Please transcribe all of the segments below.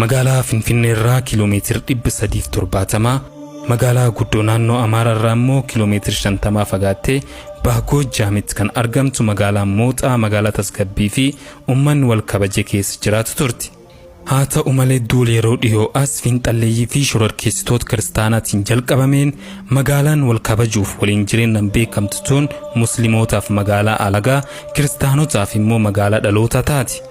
Magaalaa Finfinnee irraa kiiloomeetira 370, magaalaa guddoo naannoo Amaaraa irraa immoo kiiloomeetira 50 fagaattee Baha Goojjaamitti kan argamtu magaalaan Mooxaa magaalaa tasgabbii fi uummanni wal kabaje keessa jiraatu turte. Haa ta'u malee, duula yeroo dhiyoo as fiinxalleeyyii fi shororkeessitoota kiristaanaatiin jalqabameen magaalaan wal kabajuuf waliin jireenyaan beekamtu tun muslimootaaf magaalaa alagaa, kiristaanotaaf immoo magaalaa dhalootaa taati.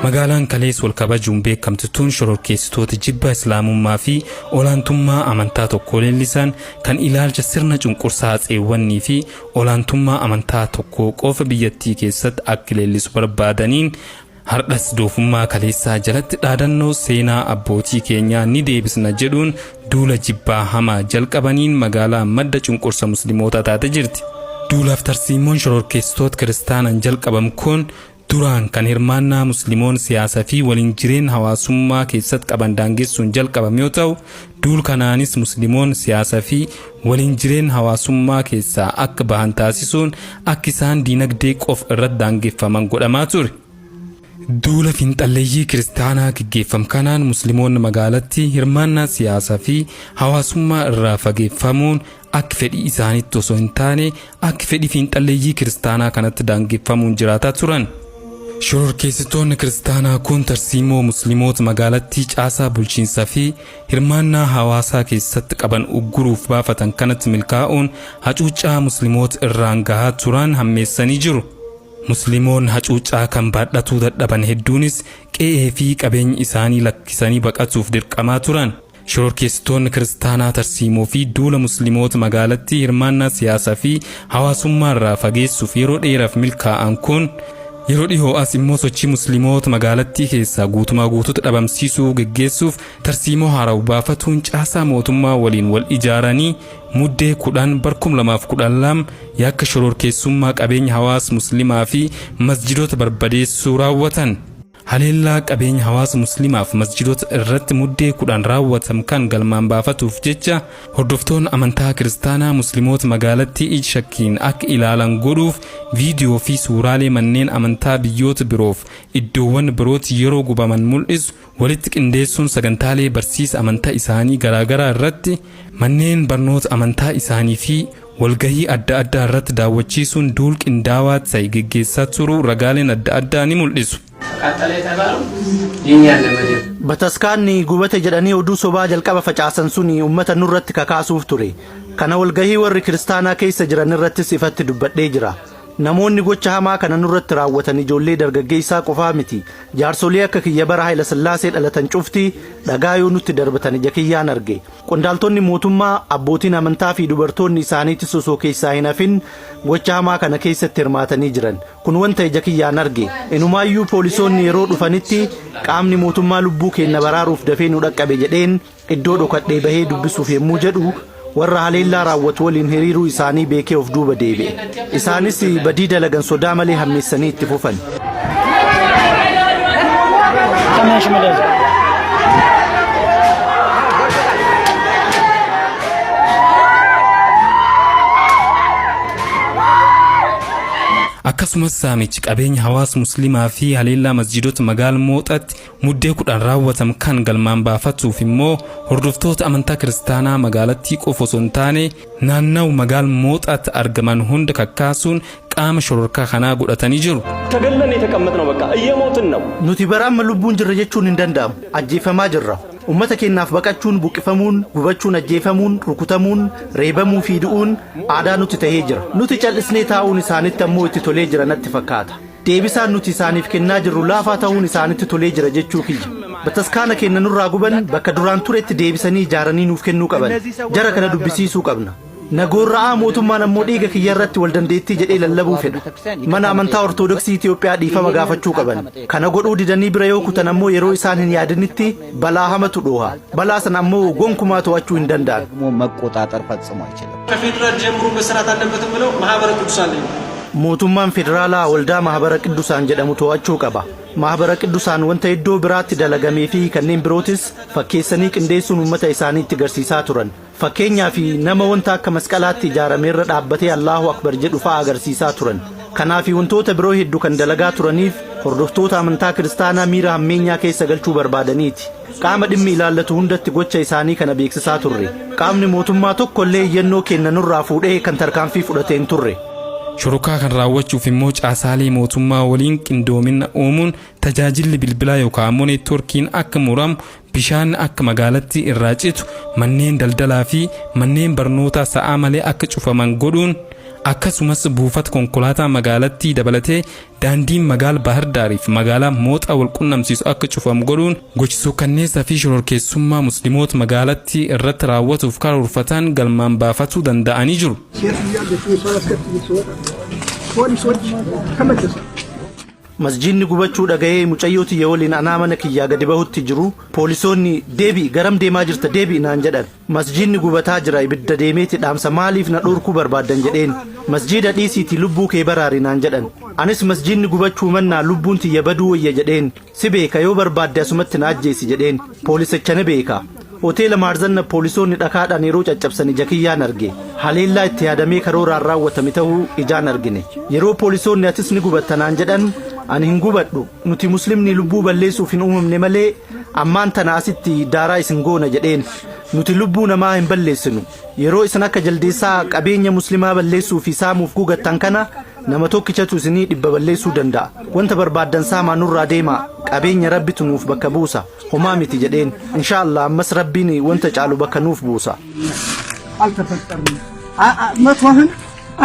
Magaalaan kalees wal kabajuun beekamtu tun shororkeessitoota jibba islaamummaa fi olaantummaa amantaa tokkoo leellisan kan ilaalcha sirna cunqursaa atseewwannii fi olaantummaa amantaa tokkoo qofa biyyattii keessatti akka leellisu barbaadaniin hardhas doofummaa kaleessaa jalatti dhaadannoo seenaa abbootii keenyaa ni deebisna jedhuun duula jibbaa hamaa jalqabaniin magaalaa madda cunqursa muslimootaa taate jirti. Duulaaf tarsiimoon shororkeessitoota kiristaanaan jalqabamu kun duraan kan hirmaannaa musliimoon siyaasaa fi waliin jireenya hawaasummaa keessatti qaban daangessuun jalqabame yoo ta'u, duul kanaanis musliimoon siyaasaa fi waliin jireenya hawaasummaa keessaa akka bahan taasisuun akka isaan diinagdee qofa irratti daangeffaman godhamaa ture. Duula fiinxalleeyyii kiristaanaa gaggeeffamu kanaan musliimoonni magaalatti hirmaannaa siyaasaa fi hawaasummaa irraa fageeffamuun akka fedhii isaaniitti osoo hin taane akka fedhii fiinxalleeyyii kiristaanaa kanatti daangeffamuun jiraataa turan. Shororkeessitoonni kiristaanaa kun tarsiimoo musliimoota magaalattii caasaa bulchiinsaa fi hirmaannaa hawaasaa keessatti qaban ugguruuf baafatan kanatti milkaa'uun hacuuccaa musliimoota irraan gahaa turan hammeessanii jiru. Musliimoonni hacuuccaa kan baadhatuu dadhaban hedduunis qe'ee fi qabeenya isaanii lakkisanii baqatuuf dirqamaa turan. Shororkeessitoonni kiristaanaa tarsiimoo fi duula musliimoota magaalattii hirmaannaa siyaasaa fi hawaasummaa irraa fageessuuf yeroo dheeraaf milkaa'an kun yeroo dhihoo as immoo sochii musliimoota magaalattii keessaa guutumaa guutuutti dhabamsiisuu geggeessuuf tarsiimoo haaraa baafatuun caasaa mootummaa waliin wal ijaaranii Muddee 10 2012 yakka shororkeessummaa qabeenya hawaasa musliimaa fi masjidoota barbadeessuu raawwatan. Haleellaa qabeenya hawaasa musliimaaf masjidoota irratti Muddee 10 raawwatam kan galmaan baafatuuf jecha hordoftoonni amantaa kiristaanaa musliimoota magaalattii ija shakkiin akka ilaalan godhuuf viidiyoo fi suuraalee manneen amantaa biyyoota biroof iddoowwan birootti yeroo gubaman mul'isu walitti qindeessuun sagantaalee barsiisa amantaa isaanii garaagaraa irratti, manneen barnoota amantaa isaanii fi walgahii adda addaa irratti daawwachiisuun duul qindaawaa ta'e geggeessaa turuu ragaaleen adda addaa ni mul'isu. ተቃጠለ የተባለው የኛን ለመደብ Bataskaanni gubate jedhanii oduu sobaa jalqaba facaasan suni uummata nurratti kakaasuuf ture. Kana walgahii warri kiristaanaa keessa jiran irrattis ifatti dubbadhee jira. Namoonni gocha hamaa kana nurratti raawwatan ijoollee dargaggeessaa qofaa miti. Jaarsolii akka kiyya bara Haayila Sillaasee dhalatan cufti dhagaa yoo nutti darbatan ija kiyyaan arge. Qondaaltonni mootummaa, abbootiin amantaa fi dubartoonni isaaniitis osoo keessaa hin hafin gocha hamaa kana keessatti hirmaatanii jiran. Kun wanta ija kiyyaan arge. Inumaayyuu poolisoonni yeroo dhufanitti qaamni mootummaa lubbuu keenya baraaruuf dafee nu dhaqqabe jedheen iddoo dhokadhee bahee dubbisuuf yommuu jedhu warra haleellaa raawwatu waliin hiriiruu isaanii beekee of duuba deebi'e. Isaanis badii dalagan sodaa malee hammeessanii itti fufan. Akkasumas saamichi qabeenya hawaasa musliimaa fi haleellaa masjiidota magaala Mooxaatti Muddee 10 raawwatam kan galmaan baafatuuf immoo hordoftoota amantaa kiristaanaa magaalattii qofa osoo hin taane naannawa magaal Mooxaatti argaman hunda kakkaasuun qaama shororkaa kanaa godhatanii jiru. ተገለን የተቀመጥነው በቃ እየሞትን ነው። Nuti bara amma lubbuun jirra jechuun hin danda'amu. Ajjeefamaa jirra. Uummata keenyaaf baqachuun, buqqifamuun, gubachuun, ajjeefamuun, rukutamuun, reebamuu fi du'uun aadaa nutti tahee jira. Nuti cal'isnee taa'uun isaanitti ammoo itti tolee jira natti fakkaata. Deebisaan nuti isaaniif kennaa jirru laafaa ta'uun isaanitti tolee jira jechuu kiyya. Bataskaana keenya nurraa guban bakka duraan turetti deebisanii ijaaranii nuuf kennuu qaban. Jara kana dubbisiisuu qabna. Na goorra'aa mootummaan ammoo dhiiga kiyya irratti wal dandeettii jedhee lallabuu fedha. Mana amantaa Ortodoksii Itoophiyaa dhiifama gaafachuu qaban. Kana godhuu didanii bira yoo kutan ammoo yeroo isaan hin yaadinitti balaa hamatu dhooha. Balaa sana ammoo gonkumaa to'achuu hin danda'an. ደግሞ መቆጣጠር ፈጽሞ አይችልም። ከፌዴራል ጀምሮ መሰራት አለበትም ብለው ማህበረ ቅዱሳን ላይ Mootummaan federaalaa waldaa Mahabara Qiddusaan jedhamu to'achuu qaba. Mahabara Qiddusaan wanta iddoo biraatti dalagamee fi kanneen birootis fakkeessanii qindeessuun uummata isaaniitti garsiisaa turan. Fakkeenyaaf nama wanta akka masqalaatti ijaarame irra dhaabbatee Allaahu Akbar jedhu fa'a agarsiisaa turan. Kanaafi wantoota biroo hedduu kan dalagaa turaniif hordoftoota amantaa kiristaanaa miira hammeenyaa keessa galchuu barbaadaniiti. Qaama dhimmi ilaallatu hundatti gocha isaanii kana beeksisaa turre. Qaamni mootummaa tokko illee iyyannoo kenna nurraa fuudhee kan tarkaanfii fudhate hin turre. Shororkaa kan raawwachuuf immoo caasaalee mootummaa waliin qindoomina uumuun tajaajilli bilbilaa yookaan ammoo neetwoorkiin akka muramu, bishaan akka magaalatti irraa citu, manneen daldalaa fi manneen barnootaa sa'aa malee akka cufaman godhuun, akkasumas buufata konkolaataa magaalattii dabalatee daandiin magaala Baahir fi magaalaa Mooxaa wal qunnamsiisu akka cufamu godhuun gochi suukanneessaa fi shororkeessummaa musliimoota magaalattii irratti raawwatuuf karoorfatan galmaan baafatuu danda'anii jiru. ሴት እያለችው ሰው አስከትሎ ሲወጣ ፖሊሶች ተመለሱ። Masjiidni gubachuu dhaga'ee mucayyoo tiyya waliin anaa mana kiyyaa gadi bahutti jiru poolisoonni, "Deebi, garam deemaa jirta? Deebi," naan jedhan. "Masjiidni gubataa jira, ibidda deemeeti dhaamsa, maaliif na dhorkuu barbaaddan?" jedheen. "Masjiida dhiisiitii lubbuu kee baraari," naan jedhan. Anis, "Masjiidni gubachuu mannaa lubbuun tiyya baduu wayya," jedheen. "Si beeka, yoo barbaadde asumatti na ajjeesi," jedheen. Poolisicha ni beeka. Hoteela Maarzanna poolisoonni dhakaadhaan yeroo caccabsan ija kiyyaan arge. Haleellaa itti yaadamee karooraan raawwatame ta'uu ijaan argine. Yeroo poolisoonni "Atis ni gubatta" naan jedhan, "Ani hin gubadhu, nuti muslimni lubbuu balleessuuf hin uumamne malee ammaan tana asitti daaraa isin goona," jedheen. "Nuti lubbuu namaa hin balleessinu. Yeroo isin akka jaldeessaa qabeenya muslimaa balleessuu fi saamuuf gugattan kana nama tokkichatu isinii 100 balleessuu danda'a. Wanta barbaaddan saamaa, nurraa deemaa, qabeenya Rabbitu nuuf bakka buusa, homaa miti," jedheen. Insha Allah ammas Rabbiin wanta caalu bakka nuuf buusa. አልተፈጠርንም። መቶህን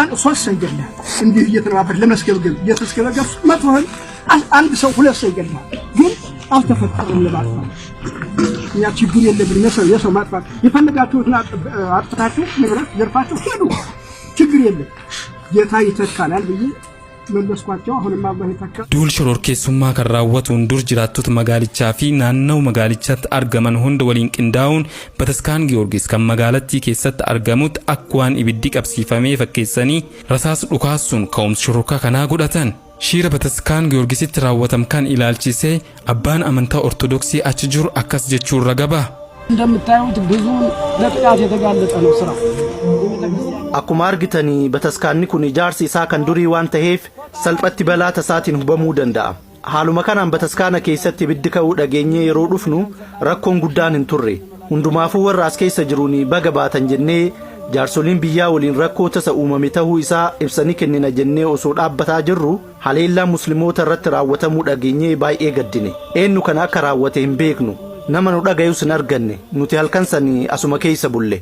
አንድ ሶስት ሰው ይገድላል። እንዲህ እየተነባበር ለመስገብገብ እየተስገበገብ መቶህን አንድ ሰው ሁለት ሰው ይገድላል። ግን አልተፈጠርንም ለማጥፋት። እኛ ችግር የለብንም። የሰው ማጥፋት የፈለጋችሁትን አጥፍታችሁ ንብረት ዘርፋችሁ ሂዱ፣ ችግር የለም። ጌታ ይተካናል ብዬ መለስኳቸው። አሁንም አላህ ይተካል። Duul shororkeessummaa kan raawwatuun dur jiraattota magaalichaa fi naannoo magaalichaatti argaman hunda waliin qindaa'uun bataskaan Giyoorgis kan magaalattii keessatti argamutti akka waan ibiddi qabsiifamee fakkeessanii rasaas dhukaasuun ka'umsa shororkaa kanaa godhatan. Shiira bataskaan Giyoorgisitti raawwatam kan ilaalchisee abbaan amantaa Ortodoksii achi jiru akkas jechuun raga ba'a. እንደምታዩት ብዙ ለጥቃት የተጋለጠ ነው ስራው። Akkuma argitanii bataskaanni kun ijaarsi isaa kan durii waan ta'eef salphatti balaa tasaatiin hubamuu danda'a. Haaluma kanaan bataskaana keessatti ibiddi ka'uu dhageenyee yeroo dhufnu rakkoon guddaan hin turre. Hundumaafuu warra as keessa jiruun baga baatan jennee jaarsoliin biyyaa waliin rakkoo tasa uumame ta'uu isaa ibsanii kennina jennee osoo dhaabbataa jirru haleellaa musliimoota irratti raawwatamuu dhageenyee baay'ee gaddine. Eenyu kana akka raawwate hin beeknu. Nama nu dhagayus hin arganne. Nuti halkan sanii asuma keessa bulle.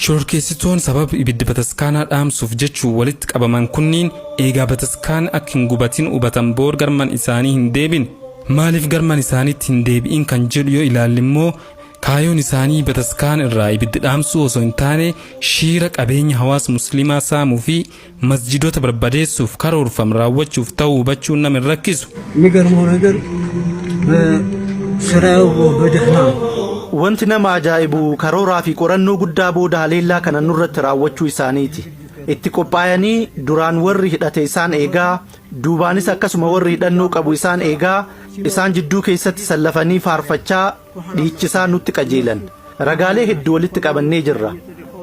Shororkeessitoon sababa ibiddi bataskaanaa dhaamsuuf jechuun walitti qabaman kunniin eegaa bataskaan akka hin gubatin hubatan booda garman isaanii hin deebin. Maaliif garman isaaniitti hin deebi'in kan jedhu yoo ilaalle immoo kaayoon isaanii bataskaan irraa ibiddi dhaamsuu osoo hin taane shiira qabeenya hawaasa musliimaa saamuu fi masjidoota barbadeessuuf karoorfam raawwachuuf ta'uu hubachuun nama hin rakkisu. የሚገርመው ነገር በስራው በደህና Wanti nama ajaa'ibu karooraa fi qorannoo guddaa booda haleellaa kana nurratti raawwachuu isaaniiti. Itti qophaa'anii duraan warri hidhate isaan eegaa, duubaanis akkasuma warri hidhannoo qabu isaan eegaa, isaan jidduu keessatti sallafanii faarfachaa dhiichisaa nutti qajeelan. Ragaalee hedduu walitti qabannee jirra.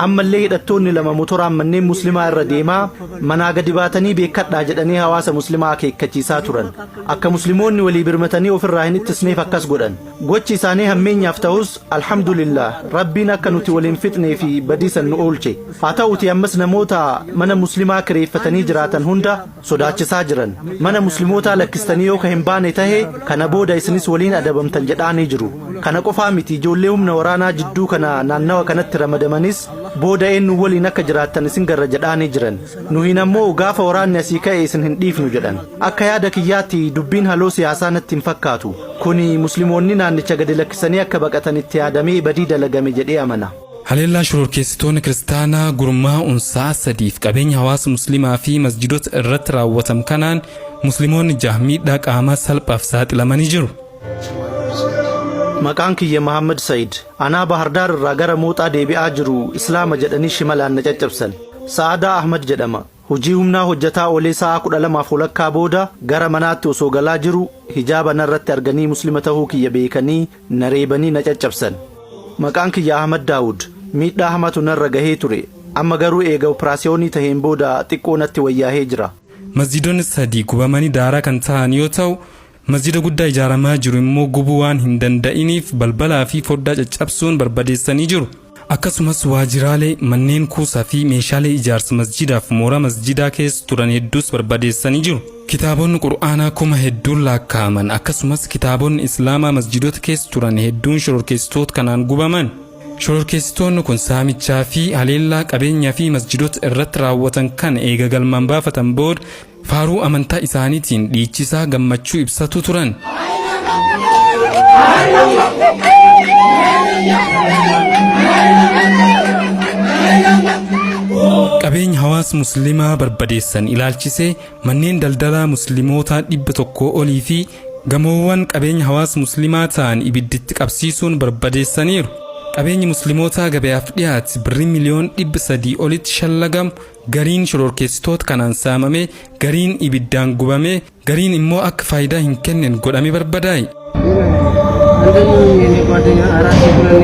Ammallee hidhattoonni lama motoraan manneen muslimaa irra deemaa manaa gadi baatanii beekadhaa jedhanii hawaasa muslimaa akeekkachiisaa turan. Akka musliimoonni walii birmatanii ofirraa hin ittisneef akkas godhan. Gochi isaanii hammeenyaaf ta'us, alhamdulillah, Rabbiin akka nuti waliin fixnee fi badiisan nu oolche. Haa ta'uti ammas namoota mana muslimaa kireeffatanii jiraatan hunda sodaachisaa jiran. Mana muslimootaa lakkistanii yoo ka hin baane tahe kana booda isinis waliin adabamtan jedhaanii jiru. Kana qofaa miti, ijoollee humna waraanaa jidduu kana naannawa kanatti ramadamanis booda eenyu waliin akka jiraattan isin garra jedhaanii jiran. Nuhin ammoo gaafa waraanni asii ka'e isin hin dhiifnu jedhan. Akka yaada kiyyaatti dubbiin haloo siyaasaa natti hin fakkaatu. Kuni musliimoonni naannicha gadi lakkisanii akka baqatan itti yaadamee badii dalagame jedhee amana. Haleellaa shororkeessitoonni kiristaanaa gurmaa'uun sa'a 3f qabeenya hawaasa musliimaa fi masjidoota irratti raawwatam kanaan musliimoonni jaha miidhaa qaamaa salphaaf saaxilamanii jiru. Maqaan kiyya Mahammad Said. Anaa Bahardaar irraa gara Mooxaa deebi'aa jiru Islaama jedhanii shimalaan na caccabsan. Sa'aadaa Ahmad jedhama. Hojii humnaa hojjetaa oolee sa'a 12:30 booda gara manaatti osoo galaa jiru hijaaba narratti arganii muslima ta'uu kiyya beekanii na reebanii na caccabsan. Maqaan kiyya Ahmad Daawud. Miidhaa hamatu narra gahee ture. Amma garuu eega operaasiyoonii taheen booda xiqqoo natti wayyaahee jira. Masjidonni sadii gubamanii daaraa kan ta'an yoo ta'u, masjida guddaa ijaaramaa jiru immoo gubuu waan hin danda'iniif balbalaa fi foddaa caccabsuun barbadeessanii jiru. Akkasumas waajjiraalee, manneen kuusaa fi meeshaalee ijaarsa masjidaaf mooraa masjidaa keessa turan hedduus barbadeessanii jiru. Kitaabonni Qur'aanaa kuma hedduun lakkaa'aman, akkasumas kitaabonni Islaamaa masjidoota keessa turan hedduun shororkeessitoota kanaan gubaman. Shororkeessitoonni kun saamichaa fi haleellaa qabeenyaa fi masjidoota irratti raawwatan kan eega galmaan baafatan booda faaruu amantaa isaaniitiin dhiichisaa gammachuu ibsatu turan. Qabeenya hawaasa Musliimaa barbadeessan ilaalchisee manneen daldalaa Musliimootaa 100 olii fi gamoowwan qabeenya hawaasa Musliimaa ta'an ibidditti qabsiisuun barbadeessaniiru. Qabeenyi Musliimootaa gabayaaf dhiyaate birrii miliyoon 300 olitti shallagamu gariin shororkeessitoota kanaan saamame, gariin ibiddaan gubame, gariin immoo akka faayidaa hin kennine godhamee barbadaa'e.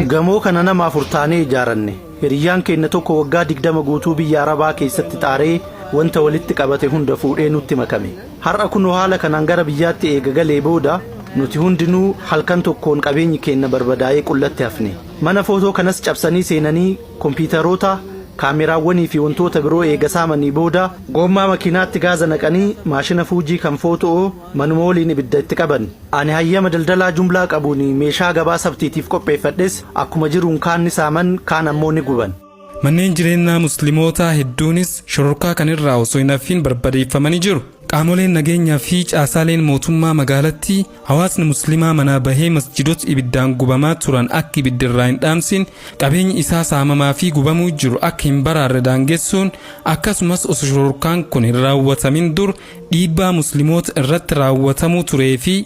Gamoo kana nama afur taanee ijaaranne. Hiriyyaan keenya tokko waggaa 20 guutuu biyya Arabaa keessatti xaaree wanta walitti qabate hunda fuudhee nutti makame. Har'a kunoo haala kanaan gara biyyaatti eega galee booda nuti hundinuu halkan tokkoon qabeenyi keenya barbadaa'ee qullatti hafne. Mana footoo kanas cabsanii seenanii kompiitaroota, kaameraawwanii fi wantoota biroo eega saamanii booda goommaa makiinaatti gaaza naqanii maashina Fuujii kan footoo manuma waliin ibidda itti qaban. Ani hayyama daldalaa jumlaa qabuun meeshaa gabaa sabtiitiif qopheeffadhes akkuma jiruun kaan ni saaman, kaan ammoo ni guban. Manneen jireenyaa Muslimootaa hedduunis shororkaa kanirraa osoo hin hafin barbadeeffamanii jiru. Qaamoleen nageenyaa fi caasaaleen mootummaa magaalattii hawaasni Muslimaa manaa bahee masjidoota ibiddaan gubamaa turan akka ibiddirraa hin dhaamsin, qabeenyi isaa saamamaa fi gubamuu jiru akka hin baraarre daangessuun, akkasumas osoo shororkaan kun hin raawwatamin dur dhiibbaa Musliimoota irratti raawwatamuu turee fi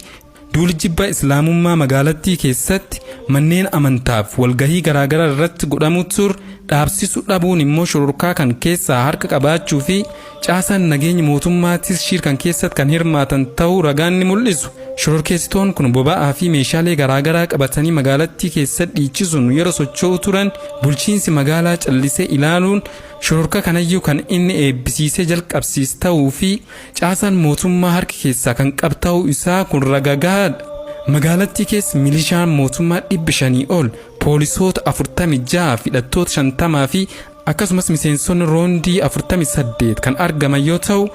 duuli jibba Islaamummaa magaalattii keessatti manneen amantaaf walgahii garaagaraa irratti godhamu tur dhaabsisu dhabuun immoo shororkaa kan keessaa harka qabaachuu fi caasaan nageenya mootummaattis shiir kan keessatti kan hirmaatan ta'uu ragaan ni mul'isu. Shororkeessitoon kun boba'aa fi meeshaalee garaagaraa qabatanii magaalattii keessatti dhiichisuun yeroo socho'u turan bulchiinsi magaalaa callisee ilaaluun shororka kanayyuu kan inni eebbisiisee jalqabsiis ta'uu fi caasaan mootummaa harka keessaa kan qabu ta'uu isaa kun ragaa gahaadha. Magaalattii keessa milishaan mootummaa 500 ol, poolisoota 46, hidhattoota 50 fi akkasumas miseensonni roondii 48 kan argaman yoo ta'u,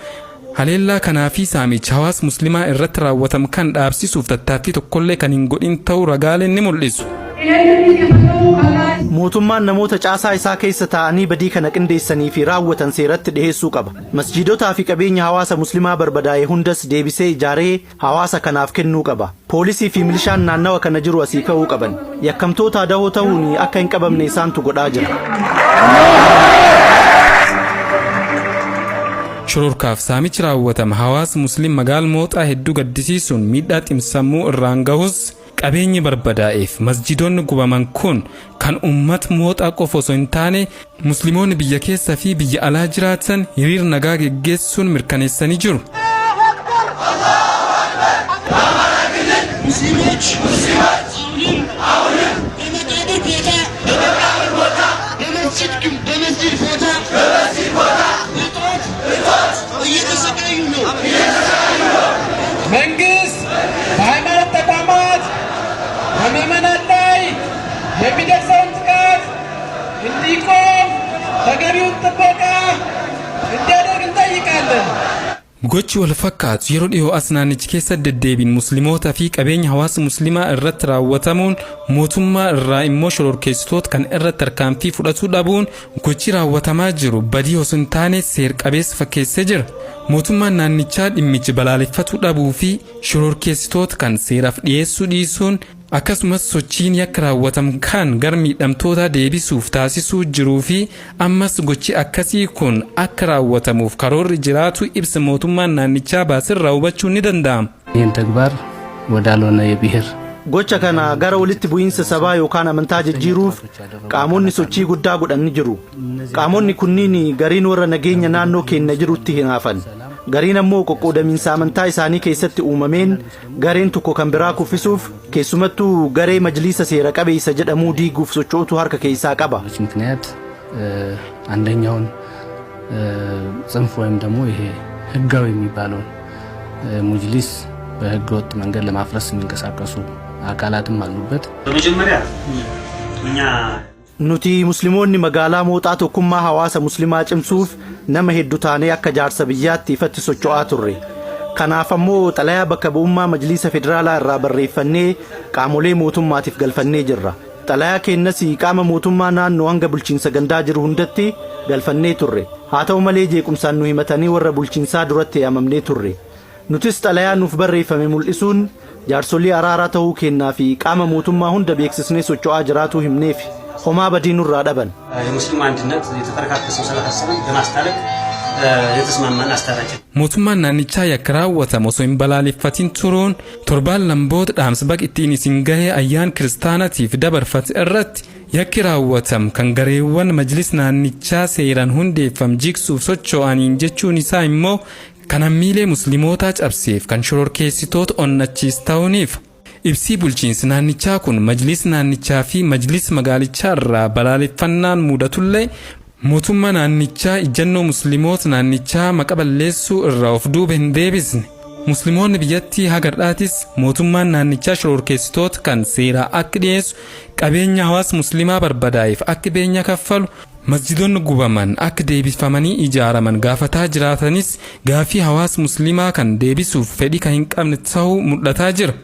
haleellaa kanaa fi saamicha hawaasa Muslimaa irratti raawwatamu kan dhaabsisuuf tattaaffii tokkollee kan hin godhin ta'uu ragaaleen ni mul'isu. Mootummaan namoota caasaa isaa keessa taa'anii badii kana qindeessanii fi raawwatan seeratti dhiheessuu qaba. Masjiidotaa fi qabeenya hawaasa Muslimaa barbadaa'e hundas deebisee ijaaree hawaasa kanaaf kennuu qaba. Poolisii fi milishaan naannawa kana jiru asii ka'uu qaban. Yakkamtoota dahoo ta'uun akka hin qabamne isaantu godhaa jira. Shororkaaf saamichi raawwatama hawaasa Musliim magaala Mooxaa hedduu gaddisiisuun miidhaa xinsammuu irraan gahus, qabeenyi barbadaa'eef masjidoonni gubaman kun kan uummata Mooxaa qofa osoo hin taane Musliimoonni biyya keessa fi biyya alaa jiraatan hiriira nagaa geggeessuun mirkaneessanii jiru. ሙስሊሞች አሁንም በመቃብር ቦታ፣ በመስጂድ ቦታ እጦት እየተሰቃዩ ነው። መንግስት በሃይማኖት ተቋማት በምዕመናን ላይ የሚደርሰውን ጥቃት እንዲቆም ተገቢውን ጥበቃ እንዲያደርግ እንጠይቃለን። Gochi wal fakkaatu yeroo dhiyoo as naannichi keessa deddeebiin Musliimoota fi qabeenya hawaasa Musliimaa irratti raawwatamuun mootummaa irraa immoo shororkeessitoota kan irratti tarkaanfii fudhatuu dhabuun gochi raawwatamaa jiru badii osoo hin taane seer-qabeessa fakkeessee jira. Mootummaan naannichaa dhimmichi balaaleffatuu dhabuu fi shororkeessitoota kan seeraaf dhiyeessuu dhiisuun, akkasumas sochiin yakka raawwatamu kan gara miidhamtoota deebisuuf taasisuu jiruu fi ammas gochi akkasii kun akka raawwatamuuf karoorri jiraatu ibsa mootummaan naannichaa baasirraa hubachuun ni danda'ama. ይህን ተግባር ወዳልሆነ የብሔር Gocha kana gara walitti bu'iinsa sabaa yookaan amantaa jijjiiruuf qaamonni sochii guddaa godhan ni jiru. Qaamonni kunniin gariin warra nageenya naannoo keenya jirutti hinaafan. Gariin ammoo qoqqoodamiinsa amantaa isaanii keessatti uumameen gareen tokko kan biraa kuffisuuf, keessumattuu garee majliisa seera qabeessa jedhamuu diiguuf socho'utu harka keessaa qaba. ምክንያት አንደኛውን ጽንፍ ወይም ደግሞ ይሄ ህጋዊ የሚባለውን ሙጅሊስ በህገ ወጥ መንገድ ለማፍረስ የሚንቀሳቀሱ አካላትም አሉበት። በመጀመሪያ እኛ Nuti Musliimoonni magaalaa Mooxaa tokkummaa hawaasa Muslimaa cimsuuf nama hedduu taanee akka jaarsa biyyaatti ifatti socho'aa turre. Kanaaf ammoo xalayaa bakka bu'ummaa Majliisa Federaalaa irraa barreeffannee qaamolee mootummaatiif galfannee jirra. Xalayaa keenyas qaama mootummaa naannoo hanga bulchiinsa gandaa jiru hundatti galfannee turre. Haa ta'u malee jeequmsaan nu himatanii warra bulchiinsaa duratti yaamamnee turre. Nutis xalayaa nuuf barreeffame mul'isuun jaarsolii araaraa ta'uu kennaa fi qaama mootummaa hunda beeksisnee socho'aa jiraatuu himneef homaa badii nurraa dhaban. የሙስሊሙ አንድነት የተፈረካከሰው ስለታሰበን ለማስታረቅ የተስማማን አስታራቂ Mootummaan naannichaa yakka raawwatamu osoo hin balaaleffatin turuun torbaan lamboota dhaamsa baqa ittiin isin gahee ayyaan kiristaanatiif dabarfate irratti yakki raawwatam kan gareewwan majlis naannichaa seeraan hundeeffam jigsuuf socho'aniin jechuun isaa immoo kan hammiilee muslimootaa cabseef kan shororkeessitoota onnachiis ta'uuniif. Ibsii bulchiinsi naannichaa kun majlis naannichaa fi majlis magaalichaa irraa balaaleffannaan mudatullee mootummaa naannichaa ijjannoo musliimoota naannichaa maqa balleessuu irraa of duuba hin deebisne. Musliimoonni biyyattii hagar'aatis mootummaan naannichaa shororkeessitoota kan seeraa akka dhiyeessu, qabeenya hawaasa musliimaa barbadaa'eef akka beenya kaffalu, masjidonni gubaman akka deebifamanii ijaaraman gaafataa jiraatanis gaafii hawaasa musliimaa kan deebisuuf fedhii kan hin qabne ta'uu mul'ataa jira.